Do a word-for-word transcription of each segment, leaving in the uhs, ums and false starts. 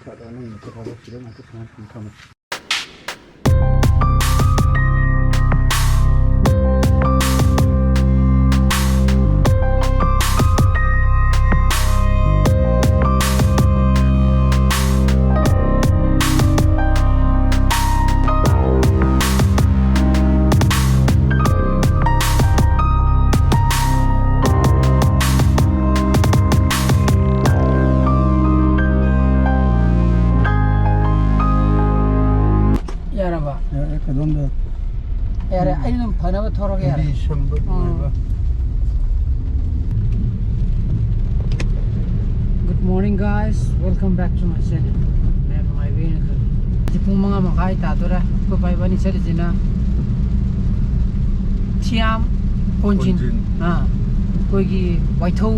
ꯐꯔꯦ, ꯅꯪ ꯅꯊꯧ ꯍꯥꯏꯗꯣꯛꯈꯤꯕ ꯉꯥꯛꯇ ꯁꯨꯃꯥꯏꯅ ꯊꯝꯃꯦ꯫ ꯌꯥꯔꯕ? ꯌꯥꯔꯦ, ꯀꯩꯅꯣꯝꯗ ꯌꯥꯔꯦ, ꯑꯩ ꯑꯗꯨꯝ ꯐꯅꯕ ꯊꯧꯔꯒꯦ, ꯌꯥꯔꯦ꯫ ꯂꯝꯕꯤ ꯁꯝꯕ ꯎꯝ꯫ ꯅꯨꯡꯉꯥꯏꯕ꯫ Good morning, guys. Welcome back to my channel. ꯃꯌꯥꯝ ꯅꯨꯡꯉꯥꯏꯕꯤꯔꯤꯅ ꯈꯜꯂꯤ꯫ ꯍꯧꯖꯤꯛ ꯄꯨꯡ ꯃꯉꯥ ꯃꯈꯥꯏ ꯇꯥꯗꯣꯔꯦ꯫ ꯑꯩꯈꯣꯏ ꯕꯥ ꯏꯕꯥꯅꯤ ꯆꯠꯂꯤꯁꯤꯅ ꯊꯤꯌꯥꯝ ꯀꯣꯟꯖꯤꯟ꯫ ꯀꯣꯟꯖꯤꯟ꯫ ꯑꯥ, ꯑꯩꯈꯣꯏꯒꯤ ꯋꯥꯏꯊꯧ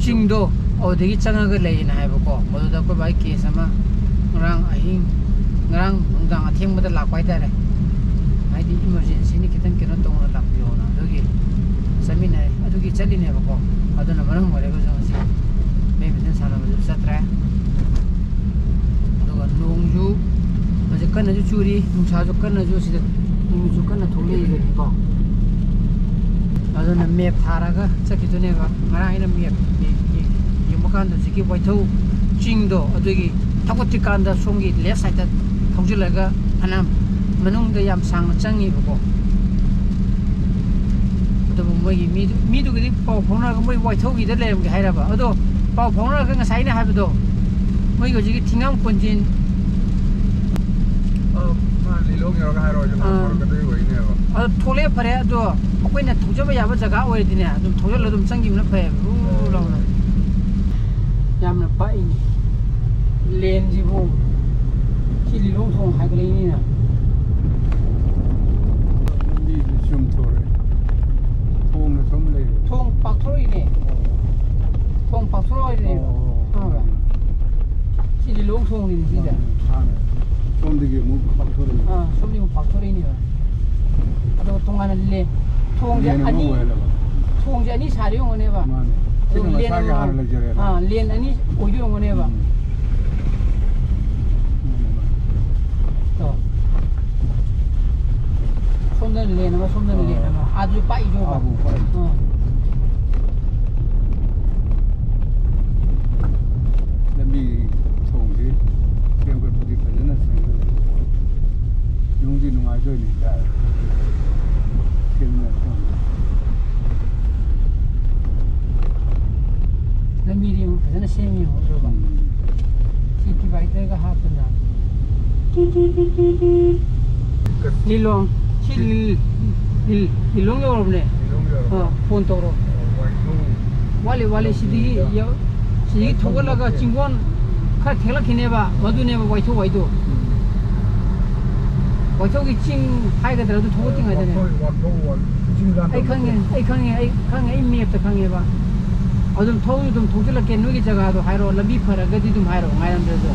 ꯆꯤꯡꯗꯣ, ꯑꯗꯨꯗꯒꯤ ꯆꯪꯉꯒ ꯂꯩꯌꯦꯅ ꯍꯥꯏꯕꯀꯣ꯫ ꯃꯗꯨꯗ ꯑꯩꯈꯣꯏ ꯕꯥꯒꯤ ꯀꯦꯁ ꯑꯃ ꯉꯔꯥꯡ ꯑꯍꯤꯡ, ꯉꯔꯥꯡ ꯅꯨꯡꯗꯥꯡ ꯑꯊꯦꯡꯕꯗ ꯂꯥꯛꯄ ꯍꯥꯏꯇꯥꯔꯦ꯫ ꯍꯥꯏꯗꯤ ꯏꯃꯔꯖꯦꯟꯁꯤꯅꯤ, ꯈꯤꯇꯪ ꯀꯩꯅꯣ ꯇꯧꯅ ꯂꯥꯛꯄꯤꯌꯣꯅ꯫ ꯑꯗꯨꯒꯤ ꯆꯠꯃꯤꯟꯅꯔꯦ꯫ ꯑꯗꯨꯒꯤ ꯆꯠꯂꯤꯅꯦꯕꯀꯣ꯫ ꯑꯗꯨꯅ ꯃꯔꯝ ꯑꯣꯏꯔꯒꯁꯨ ꯉꯁꯤ ꯕꯦꯗꯃꯤꯟꯇꯟ ꯁꯥꯟꯅꯕꯁꯨ ꯆꯠꯇ꯭ꯔꯦ꯫ ꯑꯗꯨꯒ ꯅꯣꯡꯁꯨ ꯍꯧꯖꯤꯛ ꯀꯟꯅꯁꯨ ꯆꯨꯔꯤ, ꯅꯨꯡꯁꯥꯁꯨ ꯀꯟꯅꯁꯨ ꯁꯤꯗ ꯅꯨꯃꯤꯠꯁꯨ ꯀꯟꯅ ꯊꯣꯛꯂꯛꯏꯕꯅꯤꯀꯣ꯫ ꯑꯗꯨꯅ ꯃꯦꯞ ꯊꯥꯔꯒ ꯆꯠꯈꯤꯗꯣꯏꯅꯦꯕ꯫ ꯉꯔꯥꯡ ꯑꯩꯅ ꯃꯦꯞ ꯌꯦꯡ-, ꯌꯦꯡ-, ꯌꯦꯡꯕ ꯀꯥꯟꯗ ꯍꯧꯖꯤꯛꯀꯤ ꯋꯥꯏꯊꯧ ꯆꯤꯡꯗꯣ, ꯑꯗꯨꯒꯤ ꯊꯧꯒꯠꯇ꯭ꯔꯤꯀꯥꯟꯗ ꯁꯣꯝꯒꯤ ꯂꯦꯐ ꯁꯥꯏꯗꯠꯇ ꯊꯧꯖꯤꯜꯂꯒ ꯐꯅꯌꯥꯝ ꯃꯅꯨꯡꯗ ꯌꯥꯝ ꯁꯥꯡꯅ ꯆꯪꯉꯤꯕꯀꯣ꯫ ꯑꯗꯨꯕꯨ ꯃꯣꯏꯒꯤ ꯃꯤꯗꯨ-, ꯃꯤꯗꯨꯒꯤꯗꯤ ꯄꯥꯎ ꯐꯥꯎꯅꯔꯒ ꯃꯣꯏ ꯋꯥꯏꯊꯧꯒꯤꯗ ꯂꯩꯔꯝꯒꯦ ꯍꯥꯏꯔꯕ꯫ ꯑꯗꯣ ꯄꯥꯎ ꯐꯥꯎꯅꯔꯒ ꯉꯁꯥꯏ ꯑꯩꯅ ꯍꯥꯏꯕꯗꯣ, ꯃꯣꯏꯒꯤ ꯍꯧꯖꯤꯛꯀꯤ ꯊꯤꯡꯉꯥꯝ ꯀꯣꯟꯖꯤꯟ ꯑ, ꯃꯥ ꯂꯤꯂꯣꯡ ꯌꯧꯔꯒ ꯍꯥꯏꯔꯛꯑꯣ, ꯑꯗꯨ ꯑꯥ꯫ ꯐꯥꯎꯔꯛꯀꯗꯣꯏ ꯑꯣꯏꯅꯦꯕ꯫ ꯑꯗꯣ ꯊꯣꯛꯂꯛꯑꯦ ꯐꯔꯦ, ꯑꯗꯣ ꯑꯩꯈꯣꯏꯅ ꯊꯧꯖꯕ ꯌꯥꯕ ꯖꯒꯥ ꯑꯣꯏꯔꯗꯤꯅꯦ, ꯑꯗꯨꯝ ꯊꯧꯖꯜꯂ ꯑꯗꯨꯝ ꯆꯪꯈꯤꯕꯅ ꯐꯩꯌꯦꯕ, ꯔꯨ ꯔꯨ ꯂꯥꯎꯅ꯫ ꯌꯥꯝꯅ ꯄꯥꯛꯏꯅꯦ꯫ ꯂꯦꯟꯁꯤꯕꯨ ꯁꯤ ꯂꯤꯂꯣꯡ ꯊꯣꯡ ꯍꯥꯏꯒꯠꯂꯛꯏꯅꯤꯅ꯫ ꯂꯝꯕꯤꯗꯨ ꯆꯨꯝꯊꯣꯔꯛꯑꯦ꯫ ꯊꯣꯡꯅ ꯁꯨꯝ ꯂꯩꯔꯦ꯫ ꯊꯣꯡ ꯄꯥꯛꯊꯣꯔꯛꯏꯅꯦ꯫ ꯊꯣꯡ ꯄꯥꯛꯊꯣꯔꯛꯏꯅꯦꯕ꯫ ꯑꯣ꯫ ꯈꯪꯉꯕ? ꯁꯤ ꯂꯤꯂꯣꯡ ꯊꯣꯡꯅꯤꯅꯦ ꯁꯤꯁꯦ꯫ ꯃꯥꯅꯦ, ꯃꯥꯅꯦ꯫ ꯁꯣꯝꯗꯒꯤ ꯑꯃꯨꯛ ꯄꯥꯛꯊꯣꯔꯛꯏꯅꯦ꯫ ꯑꯥ, ꯁꯣꯝꯗꯒꯤ ꯑꯃꯨꯛ ꯄꯥꯛꯊꯣꯔꯛꯏꯅꯦꯕ꯫ ꯑꯗꯨꯒ ꯇꯣꯉꯥꯟꯅ ꯂꯦꯟ-, ꯊꯣꯡꯁꯦ ꯂꯦꯟ ꯑꯃ ꯑꯅꯤ, ꯑꯣꯏꯍꯜꯂꯕ꯫ ꯊꯣꯡꯁꯦ ꯑꯅꯤ ꯁꯥꯔꯤ ꯑꯣꯏꯔꯝꯒꯅꯦꯕ꯫ ꯃꯥꯅꯦ꯫ ꯑꯗꯨꯒ ꯁꯤꯅ ꯂꯦꯟ ꯃꯁꯥꯒꯤ ꯑꯃ-, ꯍꯥꯟꯅ ꯂꯩꯖꯔꯦꯅ꯫ ꯑꯥ, ꯂꯦꯟ ꯑꯅꯤ ꯑꯣꯏꯗꯣꯏ ꯑꯣꯏꯔꯝꯒꯅꯦꯕ꯫ ꯎꯝ꯫ ꯍꯥꯞꯇꯅ꯫ ꯂꯤꯂꯣꯡ꯫ ꯁꯤ ꯂꯤꯜ-, ꯂꯤꯜ-, ꯂꯤꯂꯣꯡ ꯌꯧꯔꯕꯅꯦ꯫ ꯂꯤꯂꯣꯡ ꯌꯧꯔꯕ? ꯑꯥ, ꯐꯣꯟ ꯇꯧꯔꯣ꯫ ꯑꯣ, ꯋꯥꯏꯊꯧ꯫ ꯋꯥꯠꯂꯤ, ꯋꯥꯠꯂꯤ꯫ ꯁꯤꯗꯒꯤ ꯂꯝꯕꯤꯗ ꯌꯧ-, ꯁꯤꯗꯒꯤ ꯋꯥꯏꯊꯧ ꯊꯧꯒꯠꯂꯒ ꯅꯠꯇꯦ꯫ ꯆꯤꯡꯒꯣꯟ ꯈꯔ ꯊꯦꯛꯂꯛꯈꯤꯅꯦꯕ꯫ ꯃꯗꯨꯅꯦꯕ ꯋꯥꯏꯊꯧ ꯍꯥꯏꯗꯣ꯫ ꯎꯝ꯫ ꯋꯥꯏꯊꯧꯒꯤ ꯆꯤꯡ ꯍꯥꯏꯒꯗ꯭ꯔꯥ ꯑꯗꯨ ꯊꯧꯒꯠꯇ꯭ꯔꯤꯉꯩꯗꯅꯦ꯫ ꯋꯥꯏꯊꯧ, ꯋꯥꯏꯊꯧ, ꯋꯥꯏ-, ꯆꯤꯡ ꯂꯥꯟ ꯑꯩ ꯈꯪꯉꯦ, ꯇꯧꯕꯗꯣ꯫ ꯑꯩ ꯈꯪꯉꯦ, ꯑꯩ ꯈꯪꯉꯦ, ꯑꯩ ꯃꯦꯞꯇ ꯈꯪꯉꯦꯕ꯫ ꯑꯗꯨꯝ ꯊꯧ-, ꯑꯗꯨꯝ ꯊꯧꯖꯤꯜꯂꯛꯀꯦ, ꯅꯣꯏꯒꯤ ꯖꯒꯥꯗꯣ ꯍꯥꯏꯔꯛꯑꯣ, ꯂꯝꯕꯤ ꯐꯔꯒꯗꯤ ꯑꯗꯨꯝ ꯍꯥꯏꯔꯛꯑꯣ, ꯉꯥꯏꯔꯝꯗ꯭ꯔꯁꯨ꯫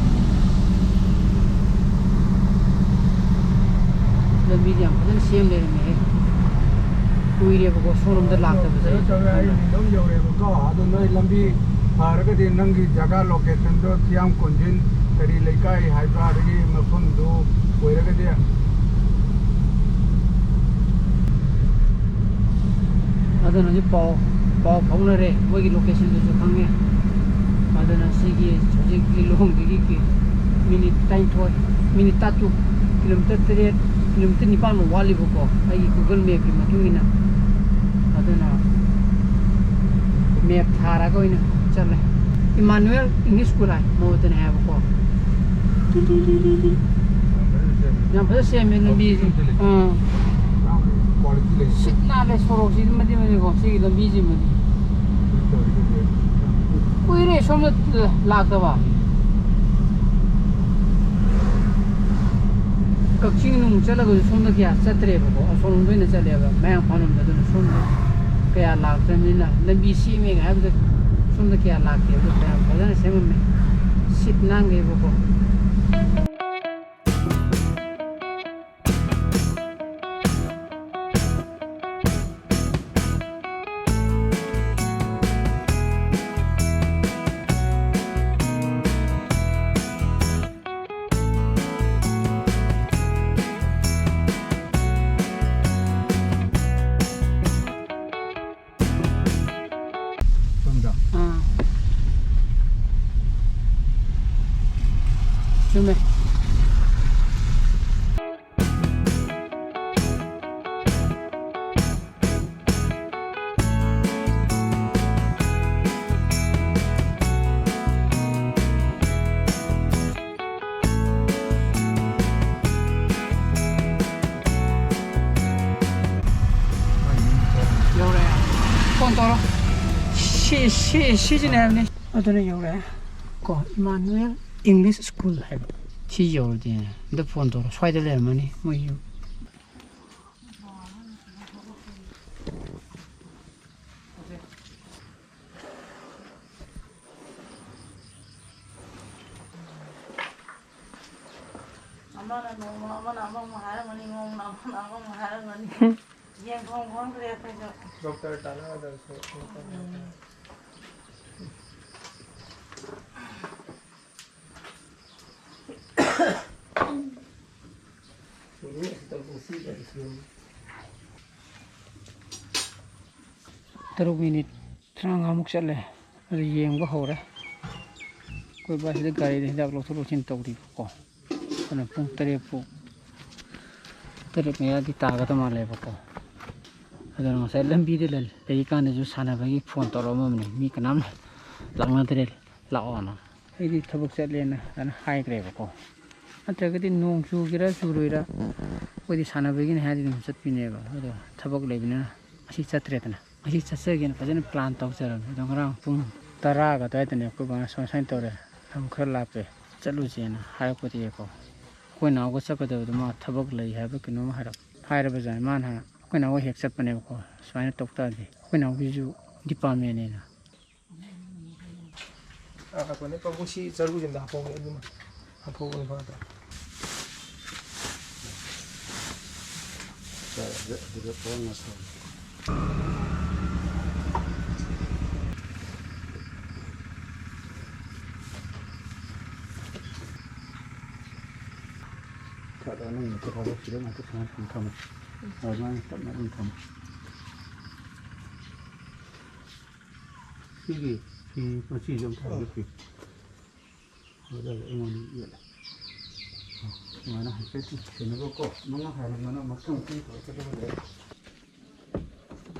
ꯂꯝꯕꯤꯗꯤ ꯌꯥꯝ ꯐꯖꯅ ꯁꯦꯝ ꯂꯩꯔꯝꯃꯦꯍꯦ꯫ ꯀꯨꯏꯔꯦꯕꯀꯣ, ꯁꯣꯝꯂꯣꯝꯗ ꯂꯥꯛꯇꯕꯁꯦ꯫ ꯀꯩꯅꯣ ꯇꯧꯔꯦ, ꯑꯩ ꯑꯗꯨꯝ ꯌꯧꯔꯦꯕꯀꯣ꯫ ꯑꯗꯣ ꯅꯣꯏ ꯂꯝꯕꯤ ꯐꯔꯒꯗꯤ ꯅꯪꯒꯤ ꯖꯒꯥ ꯂꯣꯀꯦꯁꯟꯗꯣ ꯊꯤꯌꯥꯝ ꯀꯣꯟꯖꯤꯟ ꯀꯔꯤ ꯂꯩꯀꯥꯏ ꯍꯥꯏꯕ꯭ꯔꯥ, ꯑꯗꯒꯤ ꯃꯐꯝꯗꯨ ꯑꯣꯏꯔꯒꯗꯤ꯫ ꯑꯗꯨꯅ ꯍꯧꯖꯤꯛ ꯄꯥꯎ, ꯄꯥꯎ ꯐꯥꯎꯅꯔꯦ, ꯃꯣꯏꯒꯤ ꯂꯣꯀꯦꯁꯟꯗꯨꯁꯨ ꯈꯪꯉꯦ꯫ ꯑꯗꯨꯅ ꯁꯤꯒꯤ ꯍꯧꯖꯤꯛ ꯂꯤꯂꯣꯡꯗꯒꯤ ꯀꯤ-, ꯃꯤꯅꯤꯠ ꯇꯔꯥꯅꯤꯊꯣꯏ, ꯃꯤꯅꯤꯠ ꯇꯔꯥꯇꯔꯨꯛ, ꯀꯤꯂꯣꯃꯤꯇꯔ ꯇꯔꯦꯠ, ꯀꯤꯂꯣꯃꯤꯇꯔ ꯅꯤꯄꯥꯟꯃꯨꯛ ꯋꯥꯠꯂꯤꯕꯀꯣ, ꯑꯩꯒꯤ Google Map ꯀꯤ ꯃꯇꯨꯡ ꯏꯟꯅ꯫ ꯑꯗꯨꯅ ꯃꯦꯞ ꯊꯥꯔꯒ ꯑꯣꯏꯅ ꯆꯠꯂꯦ꯫ ꯏꯃꯥꯅꯨꯑꯦꯜ ꯏꯪꯂꯤꯁ ꯁ꯭ꯀꯨꯜ ꯍꯥꯏ, ꯃꯣꯗꯅ ꯍꯥꯏꯕꯀꯣ꯫ ꯌꯥꯝ ꯐꯖꯅ ꯁꯦꯝꯃꯦ ꯂꯝꯕꯤꯁꯦ꯫ ꯑꯥ꯫ ꯀ꯭ꯋꯥꯂꯤꯇꯤ ꯂꯩ꯫ ꯁꯤꯠ ꯅꯥꯜꯂꯦ ꯁꯣꯔꯣꯛꯁꯤꯃꯗꯤ, ꯃꯗꯤꯀꯣ, ꯁꯤꯒꯤ ꯂꯝꯕꯤꯁꯤꯃꯗꯤ꯫ ꯀꯨꯏꯔꯦ ꯁꯣꯝꯗ ꯂꯥꯛꯇꯕ꯫ ꯀꯛꯆꯤꯡ ꯅꯨꯡ ꯆꯠꯂꯒꯁꯨ ꯁꯣꯝꯗ ꯀꯌꯥ ꯆꯠꯇ꯭ꯔꯦꯕꯀꯣ, ꯑꯁꯣꯝꯗ ꯑꯣꯏꯅ ꯆꯠꯂꯦꯕ, ꯃꯌꯥꯡꯐꯥꯟ ꯂꯣꯝꯗ꯫ ꯑꯗꯨꯅ ꯁꯣꯝꯗ ꯀꯌꯥ ꯂꯥꯛꯇ꯭ꯔꯕꯅꯤꯅ, ꯂꯝꯕꯤ ꯁꯦꯝꯃꯦꯒ ꯍꯥꯏꯕꯗ ꯁꯣꯝꯗ ꯀꯌꯥ ꯂꯥꯛꯇꯦꯕ꯫ ꯀꯌꯥꯝ ꯐꯖꯅ ꯁꯦꯝꯃꯝꯃꯦ, ꯁꯤꯠ ꯅꯥꯟꯈꯩꯕꯀꯣ꯫ ꯆꯨꯝꯗ꯭ꯔꯣ? ꯑꯥ꯫ ꯆꯨꯝꯃꯦ꯫ ꯁꯤ ꯁꯤꯁꯤꯅꯦ ꯍꯥꯏꯕꯅꯤ꯫ ꯑꯗꯨꯅ ꯌꯧꯔꯛꯑꯦ ꯀꯣ, ꯏꯃꯥꯅꯨꯋꯦꯜ ꯏꯪꯂꯤꯁ ꯁ꯭ꯀꯨꯜ ꯍꯥꯏꯕ꯫ ꯁꯤ ꯌꯧꯔꯗꯤ ꯑꯝꯇ ꯐꯣꯟ ꯇꯧꯔꯣ, ꯁ꯭ꯋꯥꯏꯗ ꯂꯩꯔꯝꯃꯅꯤ ꯃꯣꯏ ꯌꯨꯝ꯫ ꯑꯃꯅ ꯅꯣꯡꯃ ꯑꯃꯅ ꯑꯃꯃꯨꯛ ꯍꯥꯏꯔꯝꯒꯅꯤ, ꯅꯣꯡꯃꯅ ꯑꯃꯅ ꯑꯃꯃꯨꯛ ꯍꯥꯏꯔꯝꯒꯅꯤ꯫ ꯌꯦꯡꯐꯝ ꯈꯪꯗ꯭ꯔꯦ ꯑꯩꯈꯣꯏꯁꯨ꯫ ꯗꯣꯛꯇꯔ ꯇꯥꯟꯅꯒꯗꯕꯁꯨ꯫ ꯎꯝ꯫ ꯇꯔꯨꯛ ꯃꯤꯅꯤꯠ ꯇꯔꯥꯃꯉꯥꯃꯨꯛ ꯆꯠꯂꯦ꯫ ꯑꯗꯨ ꯌꯦꯡꯕ ꯍꯧꯔꯦ꯫ ꯑꯩꯈꯣꯏ ꯕꯥꯁꯤꯗ ꯒꯥꯔꯤꯗ ꯍꯤꯗꯥꯛ ꯂꯧꯊꯣꯛ ꯂꯧꯁꯤꯟ ꯇꯧꯔꯤꯕꯀꯣ꯫ ꯑꯗꯨꯅ ꯄꯨꯡ ꯇꯔꯦꯠ ꯐꯥꯎ, ꯇꯔꯦꯠ ꯃꯌꯥꯗꯤ ꯇꯥꯒꯗ ꯃꯥꯜꯂꯦꯕꯀꯣ꯫ ꯑꯗꯨꯅ ꯉꯁꯥꯏ ꯂꯝꯕꯤꯗ ꯂꯩ-, ꯂꯩꯔꯤꯀꯥꯟꯗꯁꯨ ꯁꯥꯟꯅꯕꯒꯤ ꯐꯣꯟ ꯇꯧꯔꯛꯑꯝꯃꯕꯅꯤ, "ꯃꯤ ꯀꯅꯥꯝ ꯂꯥꯛꯅꯗ꯭ꯔꯦ, ꯂꯥꯛꯑꯣꯅ"꯫ ꯑꯩꯗꯤ ꯊꯕꯛ ꯆꯠꯂꯦꯅ ꯑꯗꯨꯃꯥꯏꯅ ꯍꯥꯏꯈ꯭ꯔꯦꯕꯀꯣ꯫ ꯅꯠꯇ꯭ꯔꯒꯗꯤ ꯅꯣꯡ ꯆꯨꯒꯦꯔꯥ ꯆꯨꯔꯣꯏꯔꯥ, ꯑꯩꯈꯣꯏꯗꯤ ꯁꯥꯟꯅꯕꯒꯤꯅꯤ ꯍꯥꯏꯔꯗꯤ ꯑꯗꯨꯝ ꯆꯠꯄꯤꯅꯦꯕ꯫ ꯑꯗꯣ ꯊꯕꯛ ꯂꯩꯕꯅꯤꯅ ꯉꯁꯤ ꯆꯠꯇ꯭ꯔꯦꯗꯅ꯫ ꯉꯁꯤ ꯆꯠꯆꯒꯦꯅ ꯐꯖꯅ ꯄ꯭ꯂꯥꯟ ꯇꯧꯖꯔꯝꯃꯦ꯫ ꯑꯗꯣ ꯉꯔꯥꯡ ꯄꯨꯡ ꯇꯔꯥꯒ ꯑꯗꯨꯋꯥꯏꯗꯅꯦ ꯑꯩꯈꯣꯏ ꯕꯥꯅ ꯁꯨꯃꯥꯏ ꯁꯨꯃꯥꯏꯅ ꯇꯧꯔꯦ, ꯂꯝ ꯈꯔ ꯂꯥꯞꯄꯦ, ꯆꯠꯂꯨꯁꯦꯅ ꯍꯥꯏꯔꯛꯄꯗꯒꯤꯀꯣ, ꯑꯩꯈꯣꯏ ꯅꯥꯎꯒ ꯆꯠꯀꯗꯕꯗꯣ ꯃꯥ ꯊꯕꯛ ꯂꯩ ꯍꯥꯏꯕ ꯀꯩꯅꯣꯝ ꯍꯥꯏꯔꯛ-, ꯍꯥꯏꯔꯕꯖꯥꯠꯅꯤ꯫ ꯃꯥꯅ ꯑꯩꯈꯣꯏ ꯅꯥꯎꯒ ꯍꯦꯛ ꯆꯠꯄꯅꯦꯕꯀꯣ, ꯁꯨꯃꯥꯏꯅ ꯇꯧ ꯇꯥꯔꯗꯤ꯫ ꯑꯩꯈꯣꯏ ꯅꯥꯎꯒꯤꯁꯨ ꯗꯤꯄꯥꯔꯠꯃꯦꯟꯅꯦꯅ꯫ ꯑꯥ, ꯉꯥꯏꯈꯣꯅꯦ, ꯄꯥꯕꯨꯡ, ꯁꯤ ꯆꯔꯨꯁꯦ ꯑꯝꯇ ꯍꯥꯞꯐꯧꯒꯦ, ꯑꯗꯨꯃ ꯍꯥꯞꯐꯧꯕꯅ ꯐꯗ꯭ꯔꯥ? ꯆꯔꯨꯁꯦ ꯑꯗꯨꯗ ꯄꯣꯡ ꯉꯁꯤ꯫ ꯈꯔ ꯅꯪ ꯉꯥꯏꯈꯣ, ꯄꯥꯕꯨꯡ, ꯁꯤꯗ ꯉꯥꯏꯈꯣ, ꯁꯨꯃꯥꯏꯅ ꯊꯝꯃꯣ꯫ ꯑꯗꯨꯃꯥꯏꯅ ꯇꯞꯅ ꯑꯗꯨꯝ ꯊꯝꯃꯣ꯫ ꯁꯤꯒꯤ ꯐꯤ ꯃꯆꯤꯁꯦ ꯑꯝꯇ ꯍꯥꯏꯕꯤꯌꯨ꯫ ꯑꯗꯨꯒ ꯑꯩꯉꯣꯟꯗ ꯌꯦꯠꯂꯦ꯫ ꯁꯨꯃꯥꯏꯅ ꯍꯥꯏꯐꯦꯠ ꯁꯦꯟꯅꯕꯀꯣ, ꯃꯉꯥ ꯍꯥꯏꯔꯝꯕꯅ ꯃꯊꯪ ꯃꯊꯪ ꯇꯧꯔꯛꯀꯗꯕ ꯂꯩ꯫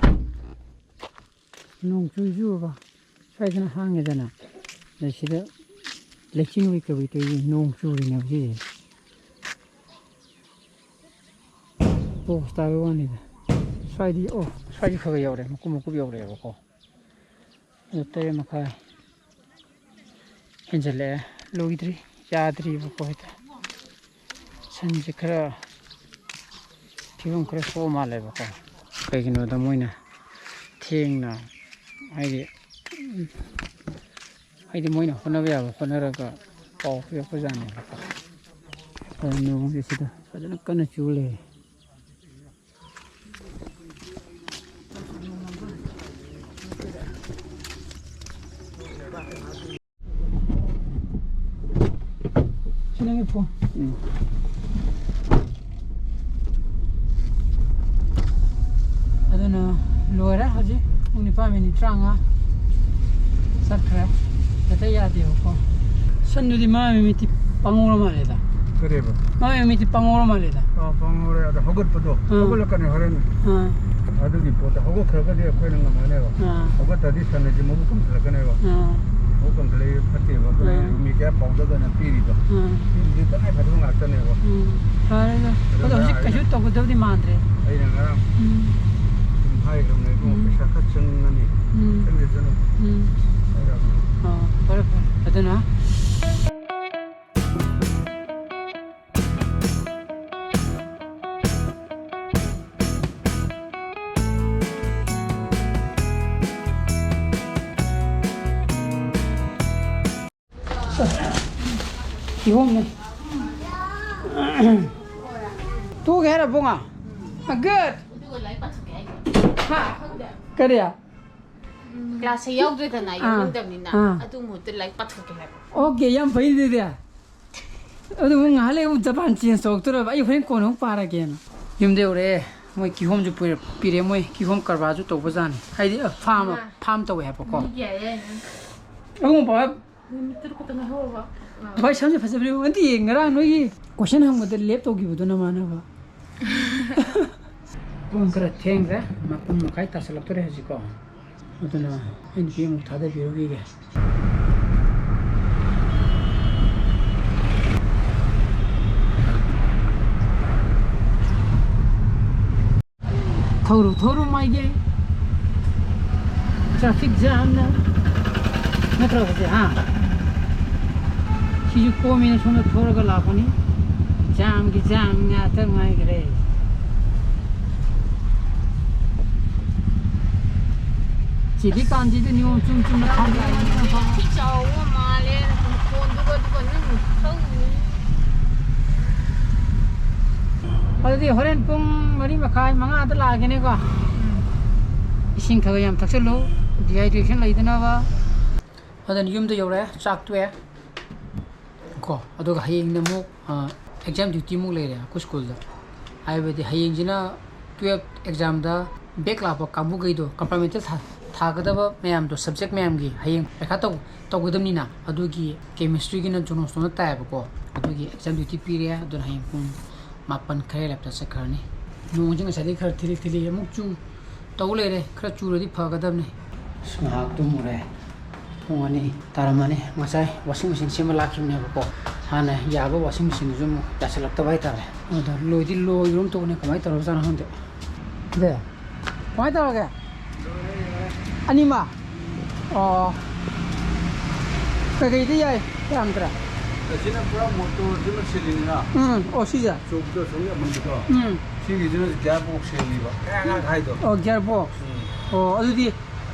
ꯅꯣꯡ ꯆꯨ ꯆꯨꯔꯕ? ꯁ꯭ꯋꯥꯏꯗꯅ ꯍꯥꯡꯉꯦꯗꯅ, ꯑꯗ ꯁꯤꯗ ꯂꯩꯆꯤꯟ ꯑꯣꯏ ꯀꯩ ꯑꯣꯏ ꯇꯧꯔꯤ, ꯅꯣꯡ ꯆꯨꯔꯤꯅꯦꯕ ꯁꯤꯁꯦ꯫ ꯄꯣꯁ ꯇꯥꯕꯩ ꯋꯥꯅꯤꯗ꯫ ꯁ꯭ꯋꯥꯏꯗꯤ, ꯑꯣ, ꯁ꯭ꯋꯥꯏꯗꯤ ꯈꯔ ꯈꯔ ꯌꯧꯔꯦ, ꯃꯀꯨꯞ ꯃꯀꯨꯞ ꯌꯧꯔꯛꯑꯦꯕꯀꯣ꯫ ꯇꯔꯦꯠ ꯃꯈꯥꯏ ꯍꯦꯟꯖꯜꯂꯛꯑꯦ, ꯂꯣꯏꯗ꯭ꯔꯤ, ꯌꯥꯗ꯭ꯔꯤꯕꯀꯣ꯫ ꯍꯦꯛꯇ ꯁꯟꯁꯦ ꯈꯔ ꯐꯤꯕꯝ ꯈꯔ ꯁꯣꯛꯑ ꯃꯥꯜꯂꯦꯕꯀꯣ꯫ ꯀꯩꯒꯤꯅꯣꯗ ꯃꯣꯏꯅ ꯊꯦꯡꯅ, ꯍꯥꯏꯗꯤ, ꯍꯥꯏꯗꯤ ꯃꯣꯏꯅ ꯍꯣꯠꯅꯕ ꯌꯥꯕ ꯍꯣꯠꯅꯔꯒ ꯄꯥꯎ ꯄꯤꯔꯛꯄꯖꯥꯠꯅꯦꯕꯀꯣ꯫ ꯑꯗꯣ ꯅꯣꯡꯁꯦ ꯁꯤꯗ ꯐꯖꯅ ꯀꯟꯅ ꯆꯨ ꯂꯩꯔꯦ꯫ ꯁꯤ ꯅꯪꯒꯤ ꯐꯣꯟ꯫ ꯎꯝ꯫ ꯑꯗꯨꯅ ꯂꯣꯏꯔꯦ ꯍꯧꯖꯤꯛ꯫ ꯄꯨꯡ ꯅꯤꯄꯥꯟ ꯃꯤꯅꯤꯠ ꯇꯔꯥꯃꯉꯥ ꯆꯠꯈ꯭ꯔꯦ꯫ ꯍꯦꯛꯇ ꯌꯥꯗꯦꯕꯀꯣ꯫ ꯁꯟꯗꯨꯗꯤ ꯃꯥ ꯃꯃꯤꯠꯇꯤ ꯄꯪꯍꯧꯔ ꯃꯥꯜꯂꯦꯗ꯫ ꯀꯔꯤꯕ? ꯃꯥ ꯃꯃꯤꯠꯇꯤ ꯄꯪꯍꯧꯔ ꯃꯥꯜꯂꯦꯗ꯫ ꯑꯥ, ꯄꯪꯍꯧꯔꯦ꯫ ꯑꯗꯣ ꯍꯧꯒꯠꯄꯗꯣ, ꯑꯥ꯫ ꯍꯧꯒꯠꯂꯛꯀꯅꯤ ꯍꯣꯔꯦꯟ꯫ ꯑꯥ꯫ ꯑꯗꯨꯒꯤ ꯄꯣꯠꯇꯣ ꯍꯧꯒꯠꯈ꯭ꯔꯒꯗꯤ ꯑꯩꯈꯣꯏꯅ ꯉꯝꯒꯅꯦꯕ꯫ ꯑꯥ꯫ ꯍꯧꯒꯠꯇ꯭ꯔꯗꯤ ꯁꯟ ꯍꯥꯏꯁꯦ ꯃꯕꯨꯛ ꯀꯪꯁꯤꯜꯂꯛꯀꯅꯦꯕ꯫ ꯑꯥ꯫ ꯃꯕꯨꯛ ꯀꯪꯁꯤꯜꯂꯛꯏ ꯐꯠꯇꯦꯕ꯫ ꯑꯗꯨꯅ ꯑꯥ꯫ ꯃꯦꯗꯤꯌꯥ ꯄꯥꯎꯗꯔꯗꯅ ꯄꯤꯔꯤꯗꯣ꯫ ꯑꯥ꯫ ꯁꯤꯗꯤ ꯇꯉꯥꯏ ꯐꯗꯕ ꯉꯥꯛꯇꯅꯦꯕ꯫ ꯎꯝ꯫ ꯐꯔꯦꯗ꯫ ꯑꯗꯣ ꯑꯗꯨꯅ ꯍꯧꯖꯤꯛ ꯑꯩꯅ ꯀꯩꯁꯨ ꯇꯧꯒꯗꯕꯗꯤ ꯃꯥꯟꯗ꯭ꯔꯦ꯫ ꯑꯩꯅ ꯉꯔꯥꯡ ꯎꯝ꯫ ꯑꯗꯨꯝ ꯍꯥꯏꯈ꯭ꯔꯕꯅꯦ, "ꯏꯕꯨꯡꯉꯣ, ꯎꯝ꯫ ꯄꯩꯁꯥ ꯈꯔ ꯆꯪꯉꯅꯤ꯫ ꯎꯝ꯫ ꯆꯪꯗꯦ, ꯆꯠꯂꯨ"꯫ ꯎꯝ꯫ ꯍꯥꯏꯔꯕꯅꯦ꯫ ꯑꯣ, ꯐꯔꯦ, ꯐꯔꯦ꯫ ꯑꯗꯨꯅ ꯀꯤꯍꯣꯝꯅꯦ꯫ ꯇꯣꯛꯑꯒꯦ ꯍꯥꯏꯔꯣ, ꯕꯨꯡꯉꯣ? ꯑ, good. ꯍꯥ? ꯀꯔꯤ? ꯀ꯭ꯂꯥꯁꯁꯦ ꯌꯥꯎꯗ꯭ꯔꯦꯗꯅ, ꯑꯥ, ꯌꯥꯎꯅꯤꯡꯗꯕꯅꯤꯅ, ꯑꯥ꯫ ꯑꯗꯨ ꯃꯍꯨꯠꯇ ꯂꯥꯏꯔꯤꯛ ꯄꯥꯊꯣꯛꯀꯦ ꯍꯥꯏꯕ꯫ Okay, ꯌꯥꯝ ꯐꯩ ꯑꯗꯨꯗꯤ꯫ ꯑꯗꯨꯕꯨ ꯉꯥꯏꯍꯥꯛ ꯂꯩ ꯑꯃꯨꯛ ꯖꯄꯥꯟ change ꯇꯧꯔꯛꯇꯣꯔꯕ, ꯑꯩ ꯍꯣꯔꯦꯟ ꯀꯣꯟꯅ ꯑꯃꯨꯛ ꯄꯥꯔꯒꯦꯅ꯫ ꯌꯨꯝꯗ ꯌꯧꯔꯛꯑꯦ, ꯃꯣꯏ ꯀꯤꯍꯣꯝꯁꯨ ꯄꯨꯔ-, ꯄꯤꯔꯛꯑꯦ, ꯃꯣꯏ ꯀꯤꯍꯣꯝ ꯀꯔꯕꯥꯔꯁꯨ ꯇꯧꯕꯖꯥꯠꯅꯤ, ꯍꯥꯏꯗꯤ, ꯑ, farm, ꯑꯥ꯫ Farm ꯇꯧꯋꯦ ꯍꯥꯏꯕꯀꯣ꯫ ꯃꯤꯒꯤ ꯌꯥꯏ ꯌꯥꯏ꯫ ꯑꯍꯨꯝ ꯄꯥ-, ꯅꯨꯃꯤꯠ ꯇꯔꯨꯛ ꯈꯛꯇ ꯉꯥꯏꯍꯧꯔꯕ꯫ ꯚꯥꯏ, ꯁꯝꯁꯦ ꯐꯖꯕꯅꯦ, ꯅꯠꯇꯦ, ꯉꯔꯥꯡ ꯅꯣꯏꯒꯤ question ꯍꯪꯕꯗ ꯂꯦꯞ ꯇꯧꯈꯤꯕꯗꯣ ꯅꯃꯥꯟꯅꯕ꯫ ꯄꯨꯡ ꯈꯔ ꯊꯦꯡꯈ꯭ꯔꯦ, ꯃꯥꯄꯟ ꯃꯈꯥꯏ ꯇꯥꯁꯜꯂꯛꯇꯣꯔꯦ ꯍꯧꯖꯤꯛꯀꯣ꯫ ꯑꯗꯨꯅ ꯑꯩ ꯅꯨꯄꯤ ꯑꯃꯨꯛ ꯊꯥꯗꯕꯤꯔꯨꯈꯤꯒꯦ꯫ ꯊꯧꯔꯨ, ꯊꯧꯔꯨ ꯃꯥꯏꯒꯩ꯫ ꯇ꯭ꯔꯥꯐꯤꯛ ꯖꯥꯝꯅ ꯅꯠꯇ꯭ꯔꯣ ꯍꯧꯖꯤꯛ, ꯍꯥ? ꯁꯤꯁꯨ ꯀꯣꯝꯃꯦꯅ ꯁꯣꯝꯗ ꯊꯣꯔꯒ ꯂꯥꯛꯄꯅꯤ꯫ ꯖꯥꯝꯒꯤ ꯖꯥꯝ ꯉꯥꯛꯇ ꯉꯥꯏꯈ꯭ꯔꯦ꯫ ꯆꯤꯂꯤ ꯀꯥꯟꯁꯤꯗ ꯅꯤꯌꯣꯝ ꯆꯨꯝ ꯆꯨꯝꯅ ꯊꯝꯕ ꯌꯥꯏ꯫ ꯆꯥꯎꯕ ꯃꯥꯜꯂꯦ ꯃꯈꯣꯟꯗꯨꯒ, ꯑꯗꯨꯒ ꯅꯪ ꯊꯧꯔꯤ꯫ ꯑꯗꯨꯗꯤ ꯍꯣꯔꯦꯟ ꯄꯨꯡ ꯃꯔꯤ ꯃꯈꯥꯏ, ꯃꯉꯥꯗ ꯂꯥꯛꯑꯒꯦꯅꯦꯀꯣ꯫ ꯏꯁꯤꯡ ꯈꯔ ꯌꯥꯝ ꯊꯛꯆꯜꯂꯨ, dehydration ꯂꯩꯗꯅꯕ꯫ ꯑꯗꯨꯅ ꯌꯨꯝꯗ ꯌꯧꯔꯦ, ꯆꯥꯛ ꯇꯣꯛꯑꯦ꯫ ꯀꯣ, ꯑꯗꯨꯒ ꯍꯌꯦꯡꯅ ꯑꯃꯨꯛ, ꯑ, exam duty ꯑꯃꯨꯛ ꯂꯩꯔꯦ ꯑꯩꯈꯣꯏ ꯁ꯭ꯀꯨꯜꯗ꯫ ꯍꯥꯏꯕꯗꯤ ꯍꯌꯦꯡꯁꯤꯅ twelve examꯗ back ꯂꯥꯛꯄ ꯀꯥꯡꯕꯨꯈꯩꯗꯣ, compartmental ꯊꯥ-, ꯊꯥꯒꯗꯕ ꯃꯌꯥꯝꯗꯣ, subject ꯃꯌꯥꯝꯒꯤ ꯍꯌꯦꯡ ꯄꯩꯈꯥ ꯇꯧ-, ꯇꯧꯒꯗꯕꯅꯤꯅ, ꯑꯗꯨꯒꯤ chemistryꯒꯤꯅ ꯖꯣꯅꯣꯁꯇꯣꯟꯗ ꯇꯥꯏꯌꯦꯕꯀꯣ꯫ ꯑꯗꯨꯒꯤ exam duty ꯄꯤꯔꯦ꯫ ꯑꯗꯨꯅ ꯍꯌꯦꯡ ꯄꯨꯡ ꯃꯥꯄꯟ ꯈꯔ ꯍꯦꯜꯂꯞꯇ ꯆꯠꯈ꯭ꯔꯅꯤ꯫ ꯅꯣꯡꯁꯤ ꯉꯁꯥꯏꯗꯒꯤ ꯈꯔ ꯊꯤꯂꯤ ꯊꯤꯂꯤ ꯑꯃꯨꯛ ꯆꯨ ꯇꯧ ꯂꯩꯔꯦ꯫ ꯈꯔ ꯆꯨꯔꯗꯤ ꯐꯒꯗꯕꯅꯤ꯫ ꯑꯁ, ꯉꯥꯏꯍꯥꯛ ꯇꯨꯝꯃꯨꯔꯦ꯫ ꯄꯨꯡ ꯑꯅꯤ ꯇꯥꯔꯝꯃꯅꯤ꯫ ꯉꯁꯥꯏ washing machine ꯁꯦꯝꯕ ꯂꯥꯛꯈꯤꯕꯅꯦꯕꯀꯣ꯫ ꯍꯥꯟꯅ ꯌꯥꯕ washing machineꯗꯨꯁꯨ ꯑꯃꯨꯛ ꯌꯥꯁꯜꯂꯛꯇꯕ ꯍꯥꯏꯇꯥꯔꯦ꯫ ꯑꯗ ꯂꯣꯏꯗꯤ ꯂꯣꯏꯔꯨꯝ ꯇꯧꯕꯅꯦ, ꯀꯃꯥꯏꯅ ꯇꯧꯔꯕꯖꯥꯠꯅꯣ ꯈꯪꯗꯦ꯫ ꯗꯦ, ꯀꯃꯥꯏꯅ ꯇꯧꯔꯒꯦ? ꯑꯅꯤꯃꯛ? ꯑꯣ꯫ ꯀꯩꯀꯩꯗꯤ ꯌꯥꯏ? ꯌꯥꯝꯗ꯭ꯔꯥ? ꯑꯁꯤꯅ ꯄꯨꯔꯥ ꯃꯣꯇꯣꯔꯁꯤꯃ ꯁꯤꯜꯂꯤꯅꯤꯅ꯫ ꯎꯝ, ꯑꯣ, ꯁꯤꯁꯦ? ꯆꯣꯛꯇꯣ ꯑꯁꯣꯝꯒꯤ ꯑꯃꯟꯕꯗꯣ꯫ ꯎꯝ꯫ ꯁꯤꯒꯤꯁꯤꯅ gear box ꯁꯦꯝꯃꯤꯕ꯫ ꯀ꯭ꯔꯥꯛ ꯀ꯭ꯔꯥꯛ ꯍꯥꯏꯗꯣ꯫ ꯑꯣ, gear box꯫ ꯎꯝ꯫ ꯑꯣ, ꯑꯗꯨꯗꯤ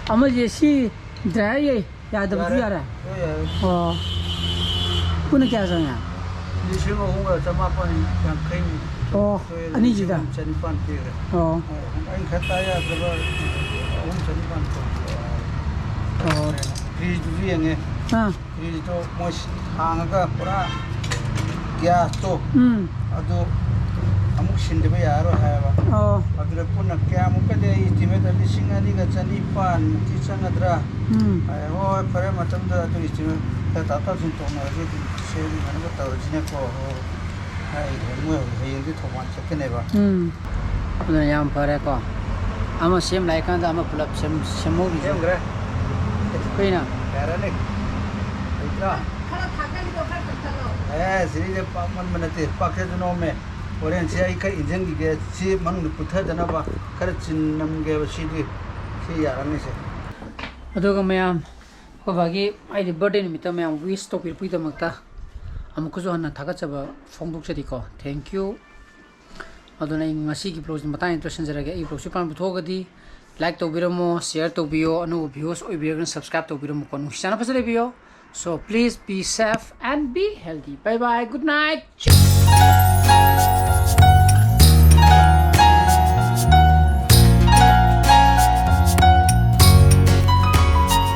ꯑꯃꯁꯦ ꯁꯤ dryer ꯌꯥꯏ, ꯌꯥꯗꯕꯁꯨ ꯌꯥꯔꯦ꯫ ꯌꯥꯔꯦ꯫ ꯂꯣꯏ ꯌꯥꯔꯦ꯫ ꯑꯣ꯫ ꯄꯨꯟꯅ ꯀꯌꯥ ꯆꯪꯉꯦ? ꯂꯤꯁꯤꯡ ꯑꯍꯨꯝꯒ ꯆꯃꯥꯄꯟ ꯌꯥꯡꯈꯩꯃꯨꯛ꯫ ꯑꯣ, ꯁꯣꯏ ꯑꯅꯤꯁꯤꯗ? ꯂꯤꯁꯤꯡ ꯑꯍꯨꯝ ꯆꯅꯤꯄꯥꯟ ꯄꯤꯈ꯭ꯔꯦ꯫ ꯑꯣ꯫ ꯑꯩꯅ ꯈꯔ ꯇꯥ ꯌꯥꯗ꯭ꯔꯕ ꯑꯍꯨꯝ ꯆꯅꯤꯄꯥꯟ ꯇꯧ-, ꯑꯣ꯫ Freezeꯗꯨꯁꯨ ꯌꯦꯡꯉꯦ꯫ ꯑꯥ꯫ Freezeꯇꯣ ꯃꯣꯏ ꯍꯥꯡꯉꯒ ꯄꯨꯔꯥ gasꯇꯣ ꯎꯝ꯫ ꯑꯗꯨ ꯑꯃꯨꯛ ꯁꯤꯟꯗꯕ ꯌꯥꯔꯔꯣꯏ ꯍꯥꯏꯌꯦꯕ꯫ ꯑꯣ꯫ ꯑꯗꯨꯗ ꯄꯨꯟꯅ ꯀꯌꯥꯃꯨꯛꯀꯗꯤ ꯑꯩ estimate ꯂꯤꯁꯤꯡ ꯑꯅꯤꯒ ꯆꯅꯤꯄꯥꯟꯃꯨꯛꯇꯤ ꯆꯪꯒꯗ꯭ꯔꯥ? ꯎꯝ꯫ ꯍꯥꯏ, ꯍꯣꯏ, ꯍꯣꯏ, ꯐꯔꯦ, ꯃꯇꯝꯗꯨꯗ ꯑꯗꯨ estimate ꯈꯔ ꯇꯥꯊꯣꯛ ꯇꯥꯁꯤꯟ ꯇꯧꯅꯔꯁꯤ, ꯑꯗꯨꯝ ꯁꯦꯝꯅꯅꯕ ꯇꯧꯔꯁꯤꯅꯦꯀꯣ꯫ ꯍꯣꯏ, ꯍꯣꯏ꯫ ꯍꯥꯏꯈ꯭ꯔꯦ꯫ ꯃꯣꯏ ꯍꯌꯦꯡꯗꯤ ꯊꯧꯕꯥꯜ ꯆꯠꯀꯅꯦꯕ꯫ ꯎꯝ꯫ ꯑꯗꯨꯅ ꯌꯥꯝ ꯐꯔꯦꯀꯣ꯫ ꯑꯃ ꯁꯦꯝ ꯂꯥꯛꯏꯀꯥꯟꯗ ꯑꯃ ꯄꯨꯂꯞ ꯁꯦꯝ-, ꯁꯦꯝꯍꯧꯔꯤꯁꯦ꯫ ꯁꯦꯝꯈ꯭ꯔꯦ꯫ ꯀꯨꯏꯅ? ꯌꯥꯔꯅꯤ꯫ ꯂꯩꯇ꯭ꯔꯥ? ꯈꯔ ꯊꯥꯡꯒꯠꯂꯤꯗꯣ ꯈꯔ ꯀꯛꯊꯠꯂꯣ꯫ ꯑꯦ, ꯁꯤꯗꯩꯗ ꯄꯥꯛꯃꯟꯕ ꯅꯠꯇꯦ, ꯄꯥꯛꯊꯗꯅꯣꯃꯦ꯫ ꯍꯣꯔꯦꯟ ꯁꯤ ꯑꯩ ꯈꯔ ꯏꯟꯖꯟꯈꯤꯒꯦ, ꯁꯤ ꯃꯅꯨꯡꯗ ꯄꯨꯊꯗꯅꯕ ꯈꯔ ꯆꯤꯟ ꯅꯝꯒꯦꯕ ꯁꯤꯗꯤ꯫ ꯁꯤ ꯌꯥꯔꯅꯤꯁꯦ꯫ ꯑꯗꯨꯒ ꯃꯌꯥꯝ, ꯑꯩꯈꯣꯏ ꯕꯥꯒꯤ ꯑꯩꯗꯤ birthday ꯅꯨꯃꯤꯠꯇ ꯃꯌꯥꯝ wish ꯇꯧꯕꯤꯔꯛꯄꯒꯤꯗꯃꯛꯇ ꯑꯃꯨꯛꯀꯁꯨ ꯍꯟꯅ ꯊꯥꯒꯠꯆꯕ ꯐꯣꯡꯗꯣꯛꯆꯔꯤꯀꯣ꯫ Thank you꯫ ꯑꯗꯨꯅ ꯑꯩ ꯉꯁꯤꯒꯤ vlogꯁꯤ ꯃꯇꯥꯡ ꯌꯥꯎꯗ ꯂꯣꯏꯁꯤꯟꯖꯔꯒꯦ꯫ ꯑꯩ vlogꯁꯤ ꯄꯥꯝꯕ ꯊꯣꯛꯑꯒꯗꯤ like ꯇꯧꯕꯤꯔꯝꯃꯣ, share ꯇꯧꯕꯤꯌꯣ, ꯑꯅꯧꯕ viewers ꯑꯣꯏꯕꯤꯔꯒꯅ subscribe ꯇꯧꯕꯤꯔꯝꯃꯨꯀꯣ꯫ ꯅꯨꯡꯁꯤ ꯆꯥꯟꯅ ꯐꯖꯅ ꯂꯩꯕꯤꯌꯣ꯫ So please be safe and be healthy. Bye bye. Good night.